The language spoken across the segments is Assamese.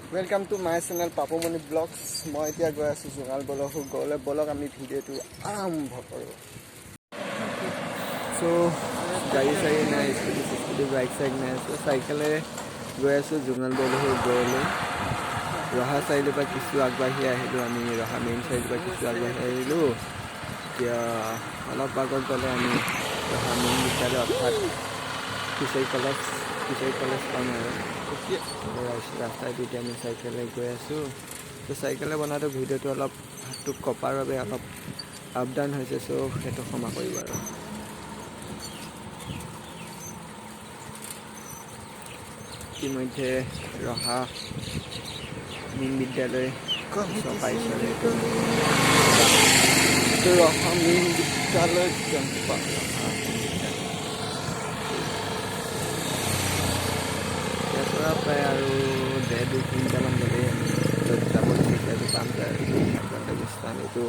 Welcome to my channel Papumoni blogs. মই এতিয়া গৈ আছোঁ জোঙাল বলহু গড়লৈ। বলক, আমি ভিডিঅ'টো আৰম্ভ কৰোঁ। চ' গাড়ী চাড়ী নাই, স্কুটি চিস্কুটি, বাইক চাইক নাই। চ' চাইকেলেৰে গৈ আছোঁ জোঙাল বলহু গড়লৈ। ৰহা চাৰিআলিৰ পৰা কিছু আগবাঢ়ি আহিলোঁ আমি। ৰহা মেইন চাৰিআলিৰ পৰা কিছু আগবাঢ়ি আহিলোঁ। এতিয়া অলপ আগত গ'লে আমি ৰহা মেইন বিদ্যালয়, অৰ্থাৎ ফিচাৰী কলেজ পাম। আৰু ৰাস্তাইদি এতিয়া আমি চাইকেলেৰে গৈ আছোঁ। ত' চাইকেলে বনাওঁতে ভিডিঅ'টো অলপ হাতটো কপাৰ বাবে অলপ আপ ডাউন হৈছে। চ' সেইটো ক্ষমা কৰিব। আৰু ইতিমধ্যে ৰহা মেইন বিদ্যালয় ওচৰ পাইছোঁ। আৰু এইটো ৰহা মেইন বিদ্যালয়, ৰহা বিদ্যালয়। ইয়াৰ পৰা প্ৰায় আৰু 1.5-2 কিলোমিটাৰমান গ'লেই আমি য'ত যাব বিচাৰিছোঁ সেইটো পামগৈ। আৰু গন্তব্যস্থান এইটো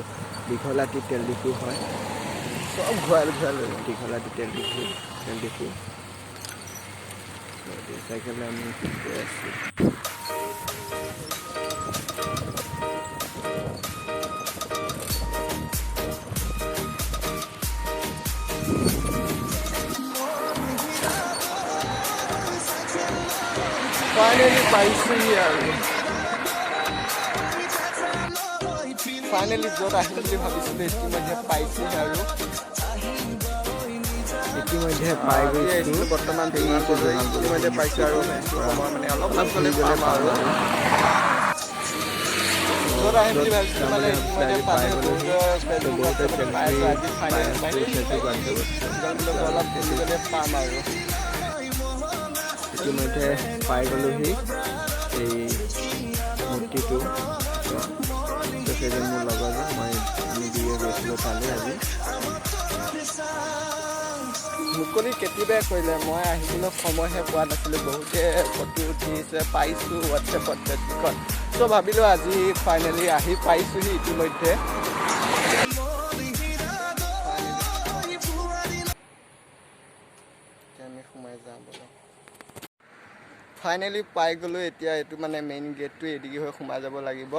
দীঘলাটি তেল ডিপু হয়। চব ঘূৰাই ঘূৰাই লৈ যাওঁ। দীঘলাটি তেল ডিপু। চাইকেলে আমি গৈ আছোঁ। ফাইনেলি পাইছোহি আৰু ফাইনেলি য'ত আহিম বুলি ভাবিছিলোঁ, ইতিমধ্যে পাইছোহি আৰু। ইতিমধ্যে পাই আজি গৈছোঁ। আহিছিলোঁ বৰ্তমান সেইটো জোঙাল ইতিমধ্যে পাইছোঁ আৰু কিছু সময় মানে অলপমান গ'লে পাম আৰু য'ত আহিম বুলি ভাবিছিলোঁ, মানে ইতিমধ্যে পাই পালোঁ। গ'লোহি। বহুতে বহুতে ফেচবুক পাই আছোঁ। আজি ফাইনেলি পাই আছোঁ ফেচবুক। অলপ ঘূৰি গ'লে পাম আৰু। ইতিমধ্যে পাই গ'লোহি এই মূৰ্তিটো। তো সেইজন মোৰ লগৰজন, আমি দুয়োৱে গৈছিলোঁ তালৈ আজি। মুকলি কেতিয়াবাই কৰিলে, মই আহিবলৈ সময়হে পোৱা নাছিলোঁ। বহুতে ফটো উঠিছে, পাইছোঁ হোৱাটছএপত, ফেচবুকত। চ' ভাবিলোঁ আজি ফাইনেলি আহি পাইছোঁহি ইতিমধ্যে। এতিয়া আমি সোমাই যাওঁ ব'লক। ফাইনেলি পাই গ'লোঁ। এতিয়া এইটো মানে মেইন গেটটো, এদিকে হৈ সোমাই যাব লাগিব।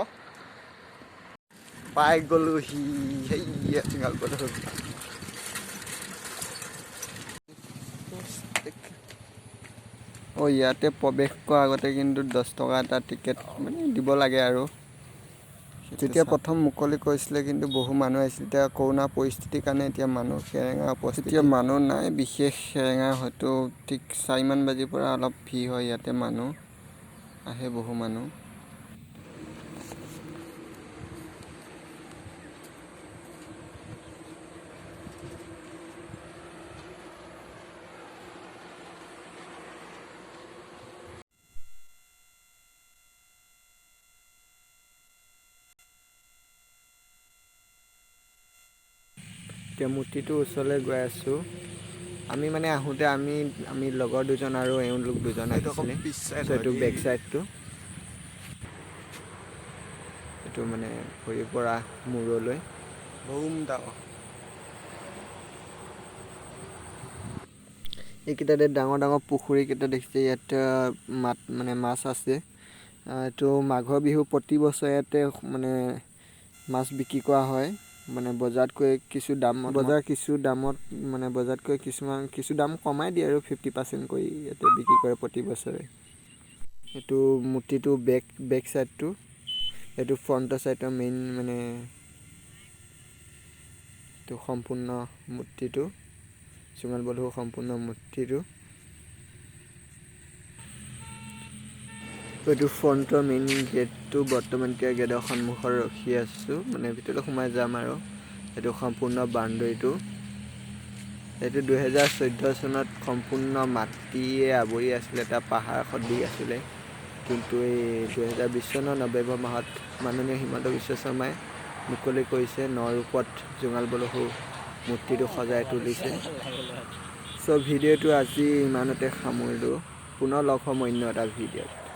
পাই গ'লোহি, সেইয়া জোঙাল বলহু। অঁ, ইয়াতে প্ৰৱেশ কৰাৰ আগতে কিন্তু 10 টকা এটা টিকেট মানে দিব লাগে। আৰু যেতিয়া প্ৰথম মুকলি কৰিছিলে, কিন্তু বহু মানুহ আহিছিল। এতিয়া কৰোণা পৰিস্থিতিৰ কাৰণে এতিয়া মানুহ সেৰেঙা উপস্থিতি, এতিয়া মানুহ নাই বিশেষ। সেৰেঙা হয়তো ঠিক 4মান বাজিৰ পৰা অলপ ভিৰ হয়। ইয়াতে মানুহ আহে, বহু মানুহ। এতিয়া মূৰ্তিটোৰ ওচৰলৈ গৈ আছোঁ আমি। মানে আহোঁতে আমি লগৰ দুজন আৰু এওঁলোক দুজন এইটো আকৌ আহিছিলে। পিছ চাইড চ' হয় এইটো দেই। বেক চাইডটো, এইটো মানে ভৰিৰ পৰা মূৰলৈ। বম ডাঙৰ। এইকেইটাতে ডাঙৰ ডাঙৰ পুখুৰীকেইটা দেখিছে, ইয়াত মানে মাছ আছে। এইটো মাঘৰ বিহু প্ৰতি বছৰে ইয়াতে মানে মাছ বিক্ৰী কৰা হয়। মানে বজাৰতকৈ কিছু দামত, বজাৰ কিছু দামত, মানে বজাৰতকৈ কিছুমান কিছু দাম কমাই দিয়ে আৰু 50% কৰি ইয়াতে বিক্ৰী কৰে প্ৰতি বছৰে। এইটো মূৰ্তিটো বেক চাইডটো, এইটো ফ্ৰণ্টৰ চাইডৰ মেইন, মানে এইটো সম্পূৰ্ণ মূৰ্তিটো, জোঙাল বলহু সম্পূৰ্ণ মূৰ্তিটো। এইটো ফ্ৰণ্টৰ মেইন গেটটো। বৰ্তমান এতিয়া গেটৰ সন্মুখত ৰখি আছোঁ, মানে ভিতৰলৈ সোমাই যাম। আৰু এইটো সম্পূৰ্ণ বাউণ্ডেৰীটো। এইটো 2014 চনত সম্পূৰ্ণ মাটিয়ে আৱৰি আছিলে, এটা পাহাৰ সদৃশ আছিলে। কিন্তু এই 2020 চনৰ নৱেম্বৰ মাহত মাননীয় হিমন্ত বিশ্ব শৰ্মাই মুকলি কৰিছে, ন ৰূপত জোঙাল বলহু মূৰ্তিটো সজাই তুলিছে। চ' ভিডিঅ'টো আজি ইমানতে সামৰিলোঁ। পুনৰ লগ হ'ম অন্য এটা ভিডিঅ'ত।